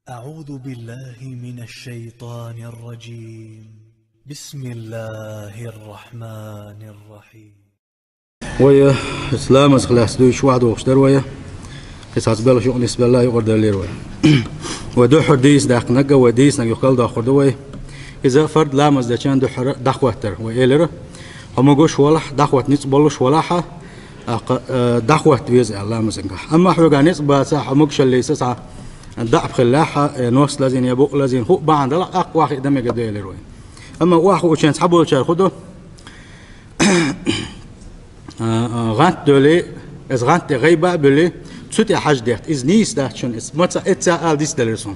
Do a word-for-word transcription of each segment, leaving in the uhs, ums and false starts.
أعوذ بالله من الشيطان الرجيم. بسم الله الرحمن الرحيم. Вай, э, ламазах лаьцна дуьйцуш ваьхьа догӀуш дара вай. Кхин цхьацца белхаш юкъа нисбелла, юкъара даллера вай. Вай дуьххьара дийца даьккхинарг а, вай дийцинарг юха кхелла доаккхар ду вай. Иза фард ламаз дечарна дуьххьара дӀахоттар. Вай элира: хьо могаш валахь, дӀахотта ницкъ болаш валахь, а, кха-, э, дӀахотта веза аьлла ламазангахь. Амма хьоьгахь ницкъ бацахь, хьо могашаллица цхьа даӀап хиллехь, э, нос лазийна я букъ лазийна, хӀуъа бахьана далахь, тӀаккха охьахиъ дан мегаргда элира вай. Амма охьахиъчарна цхьаболчара хӀун ду? А, а, гӀант доьлий, иза гӀант тӀе гӀайба а буьллий, цу тӀе хьажа детта. Иза нийса дац шуна, иза маца эцца ала дицделира суна.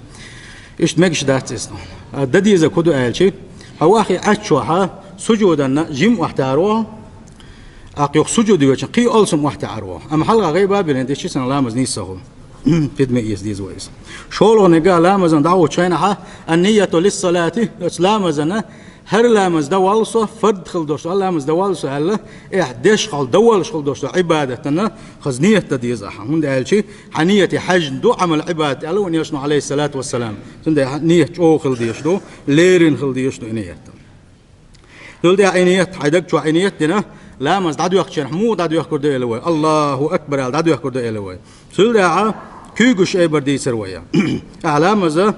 Иштта мегаш дац иза. А, дан дезарг хӀун ду аьлча, хьо охьахиъача хьо сужуданна жима охьатаӀар ву, тӀаккха юха сужуд йоьча кхин а алсам охьатаӀар ву. Амма хьалха гӀайба а буьллий, дешча санна ламаз нийса ца хул. Фидме эца деза вай иза. ШолгӀаниг а, ламаза дӀахьочу хенахь: «النية للصلاة», оцу ламазана, хӀара ламаз дан воллу со, фард хила долуш долу ламаз дан воллу со аьлла, эхь деш хьал дан воллуш хила долуш долу Ӏибадатана хаза нийят дан деза ахьа. ХӀунда аьлча хьан нийят хьаьжна ду Ӏамал-Ӏибадат аьлла вайн элчано, Ӏалайхиссалату вассалам. Цундела хьан нийят чӀогӀа хила дезаш ду, леррина хила дезаш ду и нийят. Цул тӀаьхьа и нийят, хьайн даг чохь и нийят дина, ламаз дӀадоьхкучу хенахь муха дӀадоьхкур ду элира вай? «Аллаху акбар» аьлла дӀадоьхкур ду элира вай. Цул тӀаьхьа куьйгаш айбар дийцира вай. Ахьа ламаза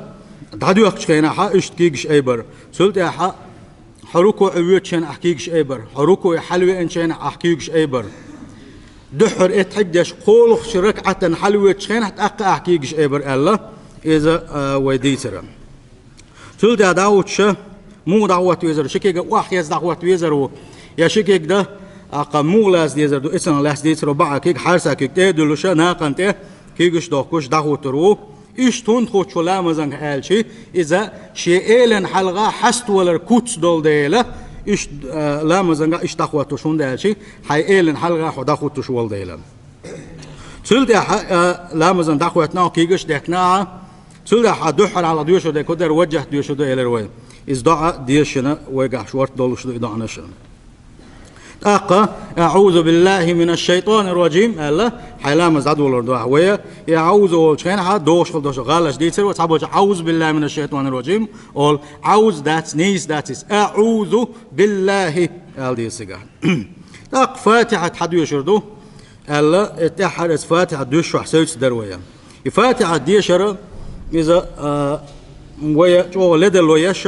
дӀадоьхкучу хенахь иштта куьйгаш айбар. Цул тӀаьхьа хьо рукуӀе воьдучу хенахь ахь куьйгаш айбар. Хьо рукуӀе хьалавеанчу хенахь ахь куьйгаш айбар. Дуьххьара эттхьиг деш кхоалгӀачу ракаӀатана хьалавоьдучу хенахь тӀаккха ахь куьйгаш айбар аьлла, иза, а, вай дийцира. Цул тӀаьхьа дӀахӀуттуш, муха дӀахӀотта везар, ши кегий охьахеза дӀахӀотта везар ву, я ши кегий дан, тӀаккха муха лаца дезар ду, эццанах лаьцна дийцар ву, бӀе куьг, хьарса куьг тӀе а дуьллуш, накхана тӀе куьйгаш дохкуш дӀахӀуттур ву. Иштта хӀунда хӀуттуш ву ламазанга аьлча, иза шен элана хьалха хьаставалар куц долу дела, иштта, а, ламазанга иштта дӀахӀоттуш, хӀунда аьлча хьайн элана хьалха хьо дӀахӀуттуш волу дела. Цул тӀаьхьа, а, ламазан дӀахӀоьттина ахьа, куьйгаш а даьккхина ахьа, цул тӀаьхьа дуьххьара хьалха доьшур дерг хӀун дара, важжахӀ доьшур ду элира вай. Иза доӀа дешина вайгахь шорта долуш ду и доӀанаш. ТӀаккха: «أعوذ بالله من الشيطان الرجيم», аьлла, хьайн ламаз дӀадолор ду ахьа вай. И «أعوذ» олучу хенахь догӀуш хила долуш гӀалаш дийцира вай, цхьаболчу «أعوذ بالله من الشيطان الرجيم» олу, «أعوذ» дац, нийса дац иза, «أعوذ بالله» аьлла дийцигахь. ТӀаккха Фатихьат хьадоьшур ду. Аьлла, и тӀаьххьара иза Фатихьа доьшуш севцар дара вай. И Фатихьа дешар, иза, а, вай чӀогӀа ледарло еш,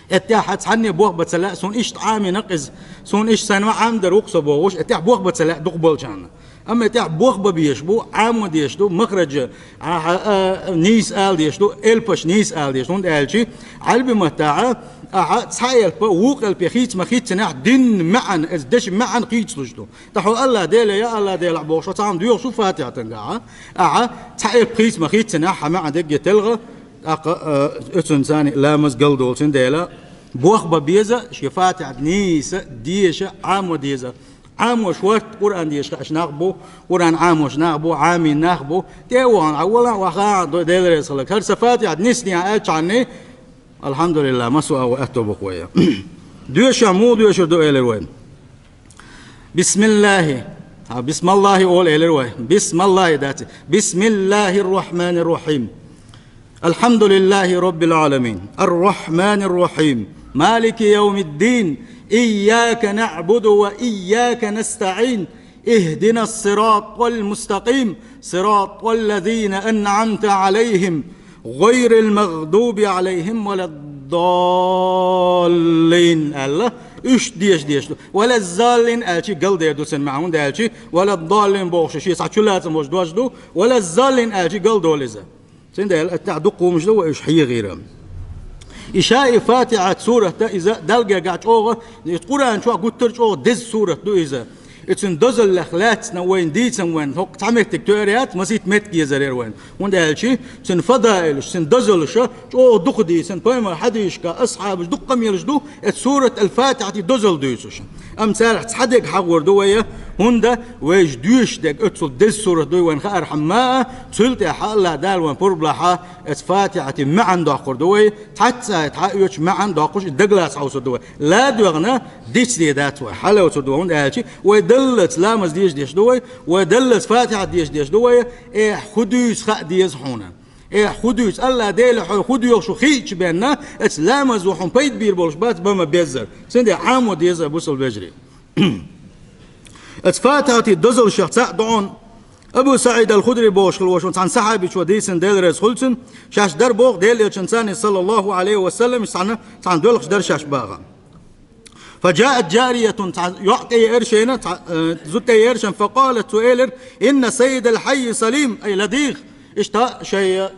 и тӀаьххьара цхьанне бохбан ца лаьа, суна иштта Ӏамийнарг иза, суна иштта сайн ма Ӏамдар ву-кх со бохуш, и тӀаьхьа бохбан ца лаьа дукхахболчарна. Амма и тӀаьхьа бохбан безаш бу, Ӏамо дезаш ду, махраж, а, а, нийса ала дезаш ду, элпаш нийса ала дезаш ду, хӀунда аьлча Ӏаьрби маттахь ахьа цхьа элп вукху элпе хийца ма-хийццинехь, динан маьӀна, иза дешан маьӀна хийцалуш ду. Ткъа хьо «АллахӀ Дела, я АллахӀ Дела» бохуш, хьо цхьаъ доьхуш ву Фатихьатангахь, ахьа цхьа элп хийца ма-хийццинехь, хьан маьӀна дерриге телха, тӀаккха, а, оцунна царна ламаз галдолу, цундела бохбан беза, шен Фатихьат нийса деша Ӏамо деза. Ӏамош хӀорд Къуръан деша хууш нах бу, Къуръан Ӏамош нах бу, Ӏамийна нах бу. ТӀе а вахана, Ӏа вала а ваха, Дела реза хиларг. ХӀара сан Фатихьат нисдехьа аьллачхьана, алхьамдулиллахӀ, массо а ван аьтто бу-кх вай. Доьшуш муха доьшур ду элира вай. Бисмиллахи. А, бисмаллахи ола элира вай. Бисмаллахи дац. Бисмиллахир-рахманир-рахим. Алхьамдулиллахи раббил-Ӏаламин. Ар-рахманир-рахим. Малики явмид-дин. Ийяка наӀбуду ва ийяка настаӀин. Ихдинас-сиратӀал-мустакъим. СиратӀал-лазина анӀамта Ӏалайхим. Гъайрил магъдуби Ӏалайхим валаддаллин аьлла, уьш деша дезаш ду. Валаддаллин аьлча галдер ду цуьнан маьӀна, хӀунда аьлча валаддаллин бохуш шен цхьа чулацам болуш дош ду, валаддаллин аьлча галдолу иза. Цундела аттахь дукха хӀумаш ду вай уьш хьехийра. И ша и Фатихьат сурат дан иза Далла гергахь чӀогӀа, и Къуръан чохь гуттар а чӀогӀа деза сурат ду иза. И цуьнан дозаллех лаьцна вайна дийцам вайн хӀокху цхьа меттиг тоьар яц, масийтта меттиг езар яра вайн. ХӀунда аьлча цуьнан фадаилаш, цуьнан дозаллаша чӀогӀа дукха дийцина, пайхамар хьадийшка, асхьабаш дукха къамелаш ду, эцу сурат аль-Фатихьатий дозалла дуьйцуш. Амма царах цхьа дерг хьахор ду вай, хӀунда вайша доьшуш дерг оццул деза сурат дуй вайн хаархьама а, цул тӀаьхьа АллахӀ Дала вайн пурба лахь а, эцу Фатихьатий маьӀна доккхур ду вай, цхьацца а тхьа оьцу маьӀна доккхуш, и дагалаца хьовсур ду вай. Ла доьгӀна, дицде дац вай, хьалоцур ду вай, хӀунда аьлча вай даллалц ламаз деша дезаш ду вай, вай даллалц Фатихьат деша дезаш ду вай, э, хӀун дуьйцу хаа деза хьуна. Э, хӀу дуьйцу, Алла Дела хьо хӀу доьхуш ву хиъча бенна, эца ламаз ву хьуна пайда бийр болуш бац, бан ма беззара. Цундела хьамо деза, бусал вежарий. Эца Фатихьати дозаллех цхьаъ ду хьуна. Абу СаӀид ал-Худри бохуш хилла волчу цхьана сахьабичо дийцина, Дела реза хуьлда цунна, шаьш дар боху Делан Элчанца, саллаллаху Ӏалайхи ва саллам, цхьана, цхьана доьлхуш дар шаьш баха. فجاءت جارية, цхьа йоӀ тӀееара шайна, цхьа, э, зуда тӀееара шайна, فقالت, цо элира: إن سيد الحي سليم, ай, ладийгӀа. Иштта шай,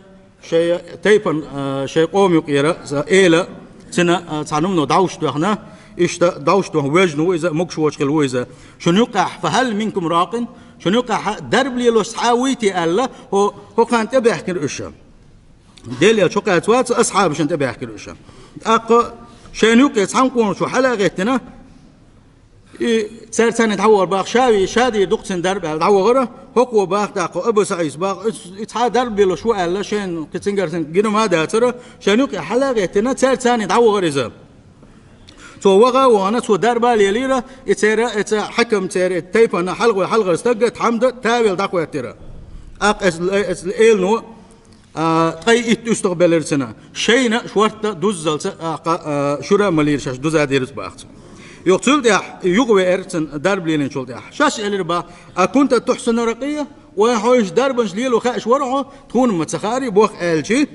шай тайпана, э, шай къоман юкъера, за эла, цуьнан, э, цхьа нумно дӀовш тоьхна, иштта дӀовш тоьхна вежна ву иза, могуш воцуш хилла ву иза. Шуна юкъахь, فهل منكم راق, шуна юкъахь дарба лелош цхьа а вуй те аьлла, хӀо-, хӀокхарна тӀебаьхкира уьш. Делан Элча хӀокхаьрца вац, асхьабашна тӀебаьхкира уьш. ТӀаккха шайна юкъе цхьана къонахчо хьала а гӀеттина, и цаьрца цхьаьна дӀавахара баха, ша вий, ша дийр ду-кх цуьнан дарба аьлла дӀавахара, хӀокхо баха тӀаккха, Абу СаӀида баха, и, и цхьа а дарба лелош ву аьлла, шайна кхин цуьнгара санна гина ма дацара, шайна юкъе хьала а гӀеттина, цаьрца цхьаьна дӀавахара иза. Цо ваха а вахана, цо дарба а лелийра, и церан, и цу хьаькам церан, и тайпана хьалхаве хьалхара стаг тхьамда тавелла дӀахӀоьттира. ТӀаккха эс, эс элано, а, ткъе итт уьстагӀ белира цуьнан. Шайна шортта дуззалца, а, кха-, а, шура а ма лийра, шаьш дуза дирза баха цо. Юха цул тӀаьхьа юха веара цуьнан дарба лелийначул тӀаьхьа. Шаьш элира баха: أكنت تحسن الرقية؟ Вайн хьо уьш дарбанаш лело хаьаш вара хьо, тхуна ма ца хаьара и боху аьлчи?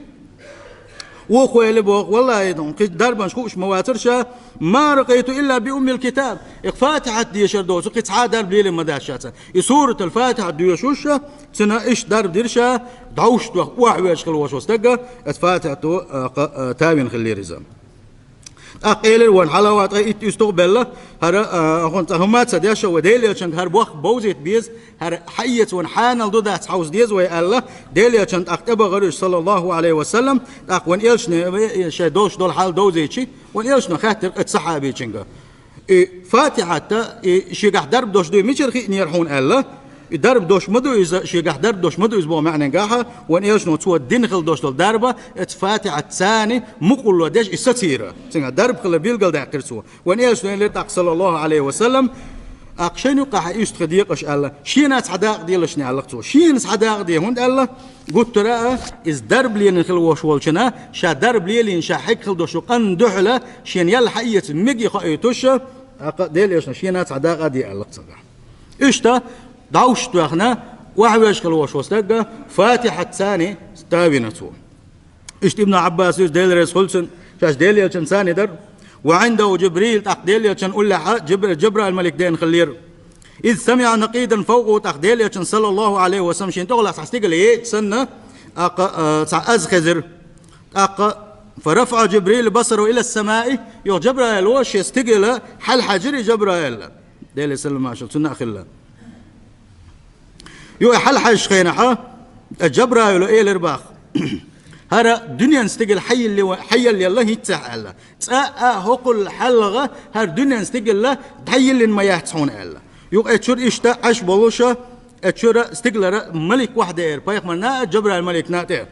Вукхо элира боху: والله, кхин дарбанаш хууш ма вацара ша, ما رقيت إلا بأم الكتاب. И Фатихьат дешар доцу кхин цхьа а дарба лелийна ма дац ша цуьнан. И суратул Фатихьат доьшуш, цуьнан иштта дарба дира ша, дӀовш тоьхна охьавоьжуш хилла волчу стага, эца Фатихьато, а, кха-, а, тавина хиллера иза. ТӀаккха элира вайна хьалха ткъе итт уьстагӀ белла, хӀара, а, хӀун цкъа хӀума а ца деш, вай Делан Элчанга хӀара бохк бовзийта беза, хӀара хьаэца вайна хьанал ду дац хьовса деза вай аьлла, Делан Элчанна тӀаккха тӀебахара уьш, саллаллаху Ӏалайхи ва саллам, тӀаккха вайн Элчане, э, шайн долуш долу хьал довзийчи, вайн Элчано хаьттира оцу сахьабичуьнга: И Фатихьат, и шегахь дарба долуш дуй мичара хиънера хьуна аьлла, и дарба долуш ма ду иза, шегахь дарба долуш ма ду иза боху маьӀнехь, вайн Элчано цо дина хила долуш долу дарба, эца Фатихьатца цхьаьна мукъарло деш и сацийра. Цуьнгахь дарба хилар билгалдаьккхира цо. Вайн Элчано элира тӀаккха, саллаллаху Ӏалайхи ва саллам, тӀаккха шайна юкъахь уьстагӀ декъаш аьлла, шена цхьа дакъа делаш аьлла цо. Шена цхьа дакъа де, хӀунда аьлла, гуттара а, иза дарба лелийна хила волуш волчунна, ша дарба лелийна, ша хьегна хила долуш йолу къанна дуьхьала, шена ял хьаэца мегий хоуьйтуш, тӀаккха Делан Элчано шена цхьа дакъа а де аьлла цуьнгахь. Иштта, дӀовш тоьхна, охьавоьжуш хила волуш волу стага Фатихьатца цхьаьна тавина цо. Иштта Ибн Ӏаббаса дуьйцу, Делан реза хуьлда цунна, шаьш Делан Элчанца цхьаьна дара. وعنده جبريل, тӀаккха Делан Элчанна уллехь Джаб-, Джабраил малик деана хиллера. إذ سمع نقيدا فوقه, тӀаккха Делан Элчанна, саллаллаху Ӏалайхи ва саллам, шена тӀехула цхьа стигала еъча санна, тӀаккха, а, цхьа аз хезира. ТӀаккха, فرفع جبريل بصره إلى السماء, юха Джабраила шен стигала хьалхьаьжира и Джабраила. Делера салам-маршалла цунна а хилла. Юха хьалхьаьжначу хенахь, Джабраила элира баха: «ХӀара дуьненан стигала хьайиллина, хьаелла хӀинццехь», — аьлла. «Цкъа а хӀокхул хьалха хӀара дуьненан стигала дӀайиллина ма яц хьуна», — аьлла. Юха эццуьра иштта Ӏаш болуша, эццуьра стигалара малик охьадеара, пайхамарна а, Джабраил маликна а тӀе.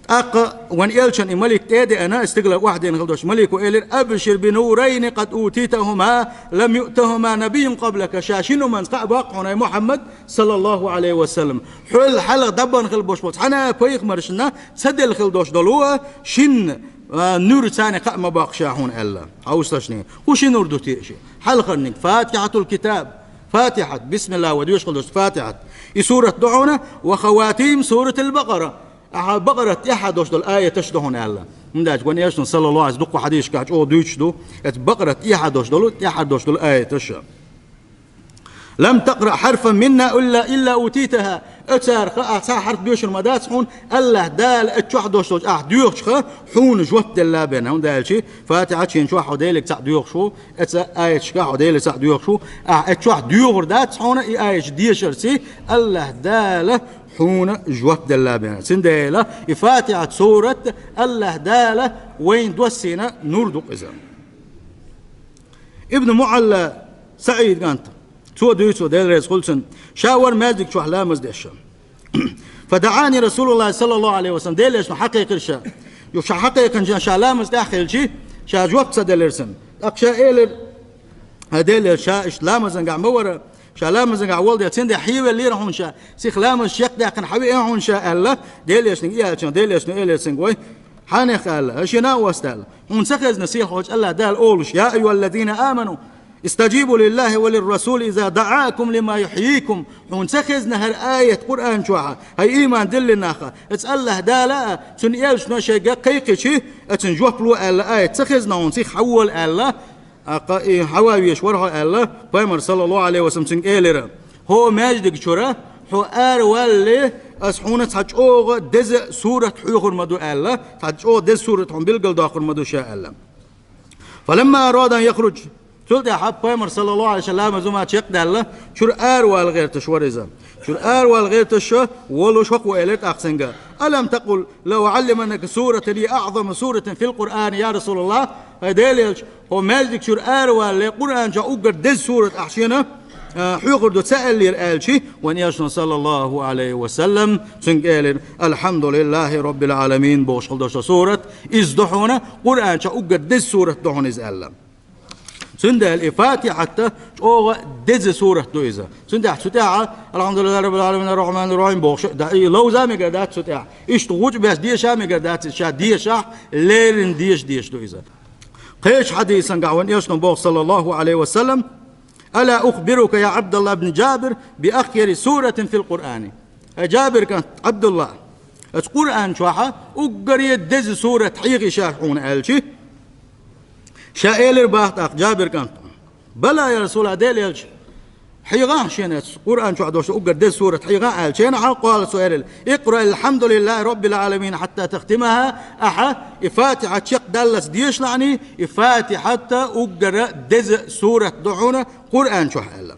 ТӀаккха вайн Элчанна и малик тӀе а деана, стигалара охьадеана хила долуш малико элира: «أبشر بنورين قد أوتيتهما لم يؤتهما نبي قبلك». Ша шина хӀуманца кхаъ боккху хьуна, ай Мухьаммад, саллаллаху Ӏалайхи ва саллам. Хьол хьалха дӀабахана хила болуш болу цхьана а пайхамаршна ца делла хила долуш долу шина, а, нуьрца кхаъ ма боккху ша хьуна аьлла. Хьовсалаш, хӀун ши нур ду те ши? Хьалхарниг Фатихьатул китаб. Фатихьат, бисмиллахӀ вай доьшуш хила долуш Фатихьат. И сурат ду хьуна, ва хаватим суратил Бакъара. Ахьа Бакъарат тӀаьхьа долуш долу аяташ ду хьуна аьлла. ХӀунда аьлча вайн Элчано, саллаллаху Ӏалайхи ва саллам, дуккха хьадисашкахь чӀогӀа дуьйцуш ду, эцу Бакъарат тӀаьхьа долуш долу, тӀаьхьара долуш долу аяташ. «لم تقرأ حرفا منها إلا، إلا أوتيتها». Оцарах ахь цхьа хьарф доьшур ма дац хьуна, АллахӀ Дала оцу чохь долуш долчу ахь доьхучух хьуна жоп делла бен. ХӀунда аьлча Фатихьат шена чохь хьо Деле цхьаъ доьхуш ву, оцу аяташкахь хьо Деле цхьаъ доьхуш ву, ахь оцу чохь доьхур дац хьуна и аяташ дешарца, АллахӀ Дала хьуна жоп делла бен. Цундела и Фатихьат сурат АллахӀ Дала вайна доссийна нур ду иза. Ибн МуӀалла, СаӀид кӀант, цо дуьйцу, Делан реза хуьлда цунна, ша вара маьждиг чохь ламаз деш. «فدعاني رسول الله صلى الله عليه وسلم», Делан Элчано хьакхайкхира ша. Юха ша хьакхайкхинчу ша ламаз тӀехь хилча, ша жоп ца делира цунна. ТӀаккха ша элира: «ХӀай Делан Элча, ша иштта ламазангахь ма вара, Ша ламазагахь волу дела, цундела хьевеллера хьуна ша, сиха ламаз чекхдаьккхина хьавеана хьуна ша аьлла, Делан Элчанга и аьллачунна, Делан Элчано элира цуьнга: вай, хьанех аьлла, шен накъост аьлла, хьуна ца хезна сийлахьчу Аллах Дала олуш: «Я айюхаллазина аману, истаджибу лиллахи ва лиррасули иза даакум лима юхьйикум». Хьуна ца хезна хӀара аят Къуръан чохь, хӀай ийман диллина нах, аса Аллах Дала а, цуьнан элчано шайга кхайкхичи, аса цуьнан жоп ло аьлла аят ца хезна хьуна, сиха хьавола аьлла, тӀаккха и хьаван везаш вара хьо аьлла, пайхамар, саллаллаху Ӏалайхи ва саллам, цуьнга элира: «ХӀо маьждиг чуьра, хьо араваллале, аса хьуна цхьа чӀогӀа деза сурат хьоьхур ма ду», аьлла, цхьа чӀогӀа деза сурат хьуна билгалдоккхур ма ду ша аьлла. «Фаламма арада ан яхруджа». Цул тӀаьхьа пайхамар, саллаллаху Ӏалайхи ва саллам, ламаз хӀума чекхдаьлла, чуьра аравала гӀерташ вара иза. Чуьра аравала гӀерташ волуш хӀокхо элира тӀаккха цуьнга: «Алам такъул ла уӀаллиманнака суратан хия аӀзаму суратин фил Къуръани, я Расулаллах?» ХӀай Делан Элча, хӀо маьждиг чуьра араваллале, Къуръан чохь уггар деза сурат ахь шена, а, хьоьхур ду ца аьллера аьлчи, вайн Элчано, саллаллаху Ӏалайхи ва саллам, цуьнга элира: «Алхьамдулиллахи Роббил Ӏаламин», бохуш хила долуш сурат, иза ду хьуна, Къуръан чохь уггар деза сурат ду хьуна иза аьлла. Цундела и Фатихьат чӀогӀа деза сурат ду иза. Цундела цу тӀехь «Алхьамдулиллахи Роббил Ӏаламин, аррахьманир рахьим» бохуш, да, и ловза мегар дац цу тӀехь. Иштта гучубеш деша мегар дац иза, ша дешахь, леррина деша дезаш ду иза. Кхечу хьадисангахь вайн Элчано боху, саллаллаху Ӏалайхи ва саллам: «Ала ухбирука, я Ӏабдаллах бни Джабир, би ахйари суратин фил Къуръани?» ХӀай Джабир кӀант Ӏабдуллах, аса Къуръан чохь уггаре деза сурат хьехий ша хьуна аьлчи, ша элира боху тӀаккха Джабир кӀант: «Бала, я Расулаллах, Делан Элча, хьехахьа шена аса Къуръан чохь долуш уггар деза сурат хьехахьа», аьлча, хьан къала цо элира: «Икъра алхьамдулиллахи Роббил Ӏаламин хьатта тахтимаха», ахьа и Фатихьат чекхдаллалц дешалахьаний, и Фатихьат уггара деза сурат ду хьуна Къуръан чохь аьлла.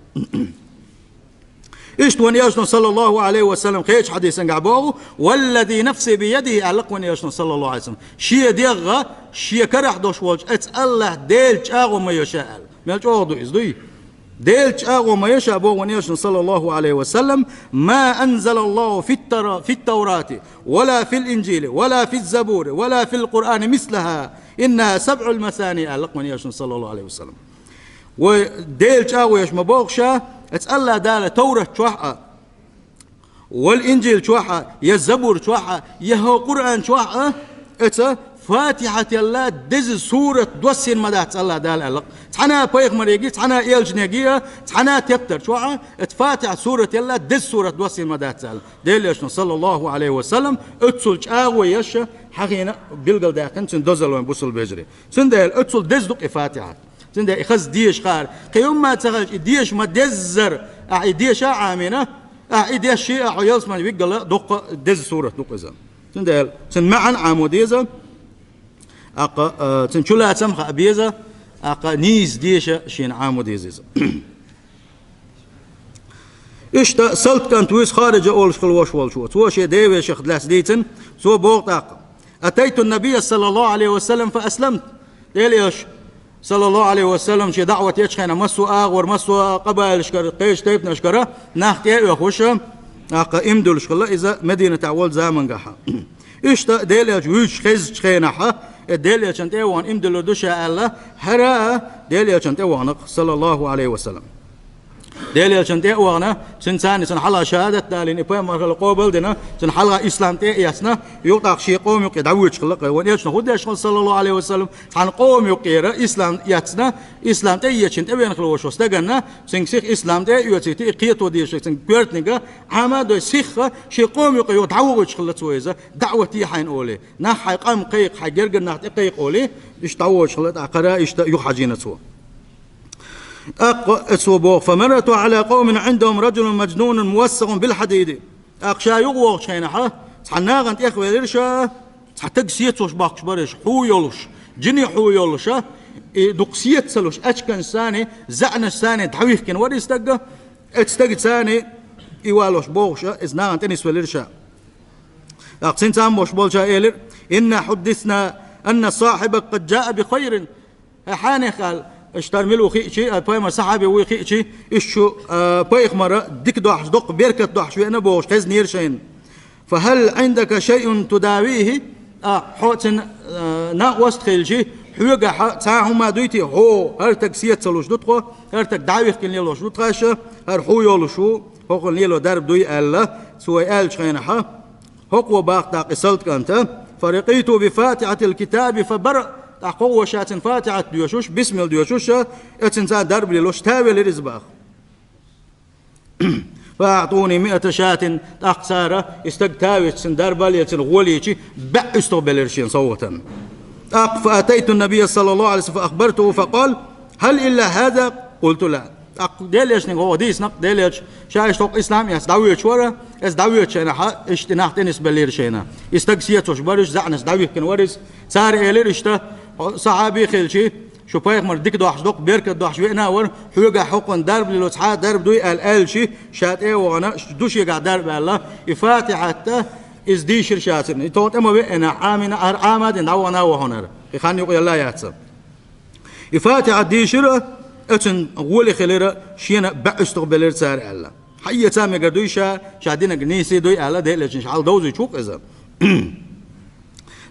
Иштта вайн Элчано, саллаллаху Ӏалайхи ва саллам, кхечу хьадисангахь боху: «Валлази нафси биядихи», аьлла вайн Элчано, саллаллаху Ӏалайхи ва саллам, шен дегӀ шен карахь долуш волчу аса Аллах Делан чӀагӀо ма йо ша аьлла. Мел чӀогӀа ду иза, дуй? Делан чӀагӀо ма йо ша, боху вайн Элчано, саллаллаху Ӏалайхи ва саллам: «Ма анзалаллаху фит-тара-, фит-Таврати, вала фил-Инжили, вала физ-Забури, вала фил-Къуръани мислаха, иннаха сабӀул масани», аьлла вайн Элчано, саллаллаху Ӏалайхи ва саллам. Вай Делан чӀагӀо еш ма боху ша, аса Аллах Дала Таврат чохь а, вал Инжил чохь а, я Забур чохь а, я хӀо Къуръан чохь а, аса Фатихьателла деза сурат доссийна ма дац Аллах Дала аьлла. Цхьана пайхамареги, цхьана элчанеги а, цхьана тептар чохь а, аса Фатихьат сурателла деза сурат доссийна ма дац аьлла. Делан Элчано, саллаллаху Ӏалайхи ва саллам, оццул чӀагӀо еш хьахийна билгалдаьккхина цуьнан дозалла, вайн бусалба вежарий. Цундела оццул деза ду-кх и Фатихьат. Цундела и хаза деша хаар. Кхин хӀумма а ца хилча, и деша ма-деззара, ахь и деша а Ӏамийна, ахь и дешший а хьо ялсамане виггала доккха деза сурат ду-кх иза. Цундела цуьнан маьӀна а Ӏамо деза, тӀаккха, а, цуьнан чулацам а хаа беза, тӀаккха нийса деша шена Ӏамо деза иза. Иштта Салт кӀант вуьйцу Хариджа олуш хилла ваша волчо. Цо шен ден вешех лаьцна дийцина, цо боху тӀаккха: «Атайту набийя, саллаллаху Ӏалайхи ва саллам, фа асламту». Делан Элча, саллаллаху Ӏалайхи ва саллам, шен даӀват ечу хенахь массо а агӀор, массо а къабаилашкара, кхечу тайпанашкара нах тӀе а оьхуш, тӀаккха иман дуьллуш хилла иза Мединатехь волу замангахь. Иштта Делан Элча вуьйцуш хезначу хенахь, и Делан Элчанна тӀе а вахана иман дуьллур ду ша аьлла, хӀара а Делан Элчанна тӀе а вахана-кх, саллаллаху Ӏалайхи ва саллам. Делан Элчанна тӀе а вахана, цуьнан царна цуьнан хьалха шахӀадат далийна, и пайхамар хилар къобал а дина, цуьнан хьалха ислам тӀе а эцна, юха тӀаккха шен къоман юккъе дӀавоьдуш хилла-кх. Вайн Элчано хӀун деш хилла, саллаллаху Ӏалайхи ва саллам, цхьана къоман юккъера ислам эцна, ислам тӀеэцначу тӀевеана хилла волчу стаганна, цуьнга сиха ислам тӀе а оьцийта, и кхето дезаш, цуьнан коьртаниг Ӏама а дой, сиха шен къоман юккъе юха дӀавоьдуш хилла цо иза, даӀват е хьайна олий. Нах хьайн къам кхайкха, хьайн гергара нах тӀекхайкха олий, иштта дӀавоьдуш хилла, тӀаккха хӀара иштта юха хьажийна цо. ТӀаккха цо боху: «Фамарарту Ӏала къовмин Ӏиндахум раджулун маджнунун мувассагӀун билхьадиди». ТӀаккха ша юха вогӀучу хенахь, цхьана нахана тӀехвелира ша, цхьа стаг сецалуш бохкуш бара иза, хьу йолуш, жинийн хьу йолуш, и дукха сецалуш, ачканаш санна, заьӀнаш санна дӀавихкина вара и стаг, оцу стага царна и валош бохуш, иза нахана тӀе нисвелира ша. ТӀаккха цуьнца цхьаьна болуш болчара элира: «Инна хьуддисна анна сахьибака къад жаа би хайрин». Хьан, хьанех аьлла, иштта мила ву хиъчи, а, пайхамар сахьаби вуй хиъчи, иштта шу, а, пайхамара дика дохьуш, доккха беркат дохьуш веана бохуш хезнера шайна. «Фа хьал Ӏиндака шайъун тудавихи?» А, хьо цуьнан, а, накъост хилчи, Хьоьгахьа цхьа хӀума дуй те, хьо, хӀара таг сецалуш ду тхо, хӀара таг дӀавихкина лелош ду тхаша, хӀара хьо йолуш ву, хӀокхунна лело дарба дуй аьлла, цо вай аьллачу хенахьа, хӀокхо баккха тӀаккха и салтакӀанта: «فرقيت بفاتحة الكتاب فبرأ». ТӀаккха хӀокхо ша цуьнан Фатихьат доьшуш, бисмилла доьшуш, эцинца дарба лелош, тавелира иза баха. «فأعطوني مائة شاة», тӀаккха цара, и стаг тавича, цуьнан дарба а лелийча, гӀолийча, бӀе уьстагӀ белира шена совгӀатана. ТӀаккха: «فأتيت النبي صلى الله عليه وسلم فأخبرته فقال: هل إلا هذا؟ قلت: لا». ТӀаккха Делан Элчане оха дийцина, Делан Элча, ша иштта хӀокху ислам эцна дӀавоьдуш вара, иза дӀавоьдучу хенахьа, иштта и нах тӀенисбеллера шена. И стаг сецалуш бара, уьш заьӀнаш дӀавихкина вара иза. Цара элира иштта, хьо сахьаби хилча, шу пайхамар дика дохьуш, доккха беркат дохьуш веана а вара, хьоьгахь хӀокхунна дарба лело цхьа а дарба дуй аьлла аьлча, ша тӀе а вахана, ду шегахь дарба аьлла, и Фатихьат а, иза дийшира ша цуьнан. И тхо тӀе ма веана, Ӏамийна, хӀара Ӏама а дина, дӀавахана а вахана хӀара. И хан юкъа елла яц. И Фатихьат дийшира, оцунна гӀоли хилира, шена бӀе уьстагӀ белира цара аьлла. Хьаэца мегар дуй ша, ша динарг нийса дуй аьлла, Делан Элчане ша хьалдовзуьйтуш ву-кх иза.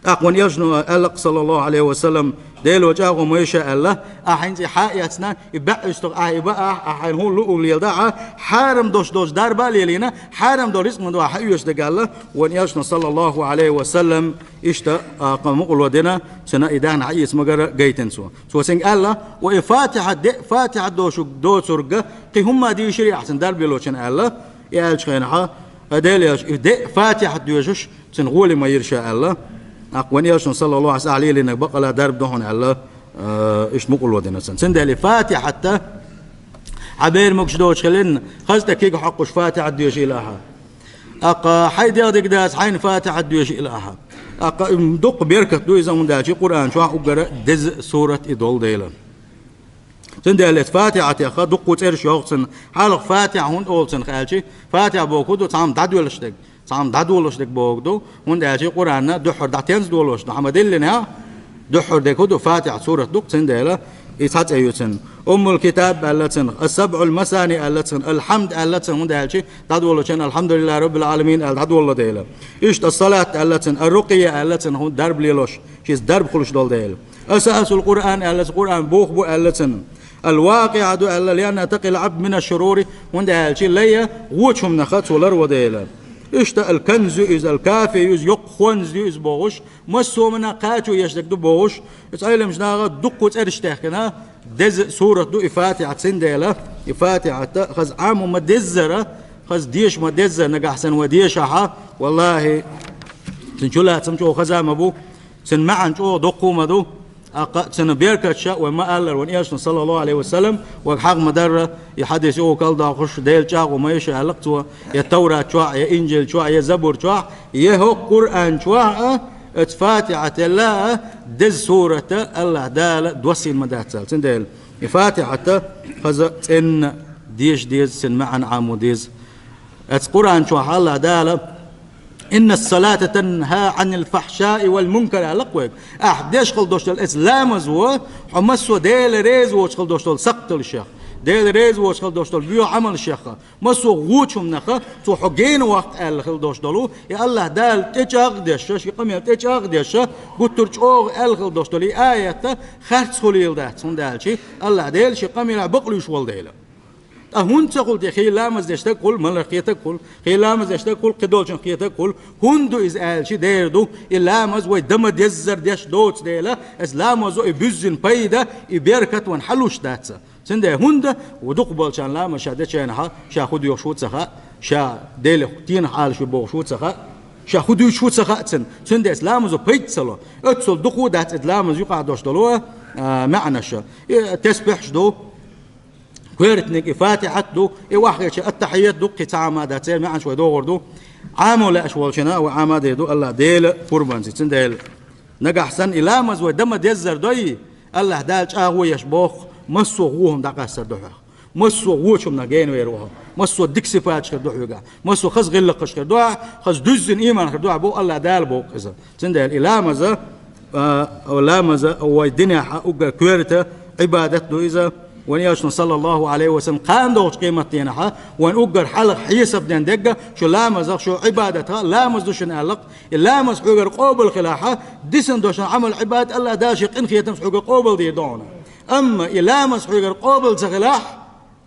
ТӀаккха вайн Элчано аьлла-кх, саллаллаху Ӏалайхи ва саллам: «Дело чӀагӀо ма йо ша», аьлла, ахь хӀинца и хьаэцна, и бӀе уьстагӀ ахь и баахь, ахь хьайна хӀун луург леладахь а, хьарам долуш долчу дарба а лелийна, хьарам долу рицкъ ма ду ахь хьаоьцуш дерг аьлла, вайн Элчано, саллаллаху Ӏалайхи ва саллам, иштта, а, кхин мукъарло дина, цуьнан и даьхни хьаэца магар гайтина цо. Цо цуьнга аьлла: «Ва и Фатихьат, деа Фатихьат доцург, доцург, кхин хӀумма дийширий ахь цуьнан дарба лелочунна?» аьлла, и аьллачу хенахьа, а, Делан Элча, и деа Фатихьат доьшуш, цуьнан гӀоли ма йира ша аьлла. ТӀаккха вайн Элчано, саллаллаху Ӏалайхи ва саллам, ахь лелийнарг бакъалла дарба ду хьуна аьлла, а, иштта мукъарло дина цунна. Цундела и Фатихьат а хьан бер могуш доцуш хиларна, хаза тӀе куьг хьокхуш Фатихьат доьшийла ахьа. ТӀаккха хьайн дегӀ дика дац, хьайна Фатихьат доьшийла ахьа. ТӀаккха, м, дуккха беркат ду иза, хӀунда аьлча Къуръан чохь уггар деза сурат и долу дела. Цундела эцу Фатихьатеха дуккха цӀераш йогӀу цунна. Хьалха Фатихьа хӀунда олу цунах аьлча, Фатихьа бохург ду цхьамма дӀадоьллуш дерг, цхьамма дӀадолуш дерг бохург ду, хӀунда аьлча Къуръанна дуьххьара дӀатенза долуш ду, хьан ма-диллинехь, дуьххьара дерг хӀун ду, Фатихьа сурат ду-кх, цундела и цхьа цӀе ю цунна. Уммул Китаб аьлла цунах, ас-сабъул масани аьлла цунах, алхьамд аьлла цунах, хӀунда аьлча дӀадолучун алхьамдулиллахи раббил Ӏаламин аьлла дӀадолла дела. Иштта ас-салат аьлла цунах, ар-рукъия аьлла цунах, хӀунда дарба лелош, шица дарба хуьлуш долу дела. Асасул Къуръан аьлла цунах, Къуръан бух бу аьлла цунах. Ал-вакъиа ду аьлла, лианна такъил абд мина шурури, хӀунда аьлча лай вочу хӀуманах цо ларво дела. Иштта ал-канзу иза, ал-кафи иза, йоккха хонз ю иза бохуш, массо а хӀуманах кхачо еш дерг ду бохуш, иза Ӏеламчу наха дуккха цӀераш техкина, деза сурат ду и Фатихьа, цундела и Фатихьат а хаза Ӏамо ма-деззара, хаза деша ма-деззара, нагахь санна вай дешахьа, валлахӀи, цуьнан чулацам чӀогӀа хаза ма бу, цуьнан маьӀна чӀогӀа доккха ма ду. ТӀаккха цуьнан беркаташ а вай ма-аллара, вайн Элчано, саллаллаху Ӏалайхи ва саллам, вайга хьагӀ ма-дарра, и хьадис юкъа кӀалдоккхуш, Дела чӀагӀо ма йо ша аьлла-кх цо, я Таврат чохь, я Инжил чохь, я Забур чохь, я хӀокху Къуръан чохь а, оцу Фатихьатал а деза сурат а АллахӀ Дала доссийна ма дац аьлла. Цундела и Фатихьат а хаза цӀена деша деза, цуьнан маьӀна Ӏамо деза. Оцу Къуръан чохь АллахӀ Дала: «Инна ас-салата танхӀа Ӏанил фахьшаи вал мункар», аьлла-кх вайга. Ахь деш хила долуш долу оцу ламазо хьо массо а Дела реза воцуш хила долуш долу сакхталшех, Дела реза воцуш хила долуш долу боьха Ӏамалшех, массо а вочу хӀуманах цо хьо гена ваккха аьлла хила долуш долу, и АллахӀ Дала тӀечӀагӀдеш, шен къамел тӀечӀагӀдеш, гуттар а чӀогӀа аьлла хила долуш долу и аят харц хуьлийла дац, хӀунда аьлча АллахӀ Дела шен къамелехь бакълуьйш волу дела. Ткъа хӀунда ца хуьлу те, хи ламаз деш стаг хуьлу, маларх кхетаг хуьлу, хи ламаз деш стаг хуьлу, кхидолчун кхетаг хуьлу. ХӀунда ду иза аьлча, дера ду, и ламаз вай дан ма-деззара деш доцу дела, оцу ламазо и буьззина пайда, и беркат вайна хьалуш дац. Цундела хӀунда, ву дукхахболчарна ламаз ша дечарна хьа, ша хӀун доьхуш ву ца хаьа, ша Делах тенах Ӏалашве бохуш ву ца хаьа, ша хӀун дуьйцуш ву ца хаьа цунна. Цундела ламазо пайда ца ло. Оццул дукха дац иза ламаз юкъахь долуш долу, а, маьӀнаш. И тесбихьаш ду, коьртаниг и Фатихьат ду, и охьахеча аттахьият ду, кхин цхьа а ма дац, церан маьӀнаш вай догӀур ду. Ӏамо лаьаш волчунна вай Ӏама дер ду, АллахӀ Дела пурбанца. Цундела нагахь санна и ламаз вай дан ма-деззара дой, АллахӀ Дала чӀагӀо еш боху, массо а вон хӀума дӀакъаьстар ду хьох. Массо а вочу хӀуманах генавер ву хьо. Массо а дика сифаташ хир ду хьоьгахь. Массо а хаза гӀиллакхаш хир ду ахь, хаза дуьззина ийман хир ду ахь, боху АллахӀ Дала боху иза. Цундела и ламаза, а, ламаза вай динехь а уггар коьрта Ӏибадат ду иза. Вайн Элчано, саллаллаху Ӏалайхи ва саллам, кхана догӀучу къематдийнахьа вайн уггар хьалха хьесап ден дегга шун ламазах, шун Ӏибадатах, ламаз ду шуна аьлла-кх. И ламаз хьоьгара къобал хилахь, дисина долу шун Ӏамал-Ӏибадат АллахӀ Дала Шен къинхетамца хьоьгара къобал дийр ду хьуна. Амма и ламаз хьоьгара къобал ца хилахь,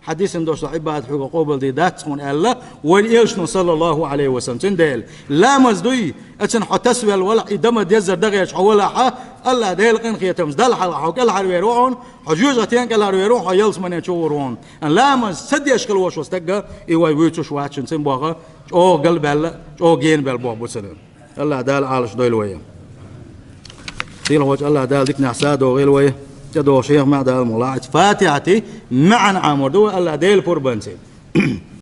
хьан дисина долу Ӏибадат хьоьгара къобал дийр дац хьуна аьлла, вайн Элчано, саллаллаху Ӏалайхи ва саллам. Цундела ламаз дуй, оцунна хьо тасавелла валахь, и дан ма-деззара дан гӀерташ хьо валахь, АллахӀ Делан къинхетамца Далла хьалха хьо кӀелхьарвер ву хьуна, хьо жоьжахатина кӀелхьарвер ву хьуна, хьо ялсамане чу гӀур ву хьуна. Амма ламаз ца деш хила волуш волу стаг, и вай вуьйцуш вац, цуьнан боху чӀогӀа галбаьлла, чӀогӀа генабаьлла боху бу цуьнан. АллахӀ Дала Ӏалаш дойла вай. Сийлахьчу АллахӀ Дала диканехь садогӀийла вай, тӀедогӀуш хьехам а Дала мукъ лахь. Фатихьати маьӀна Ӏамор ду вай АллахӀ Делан пурбанца.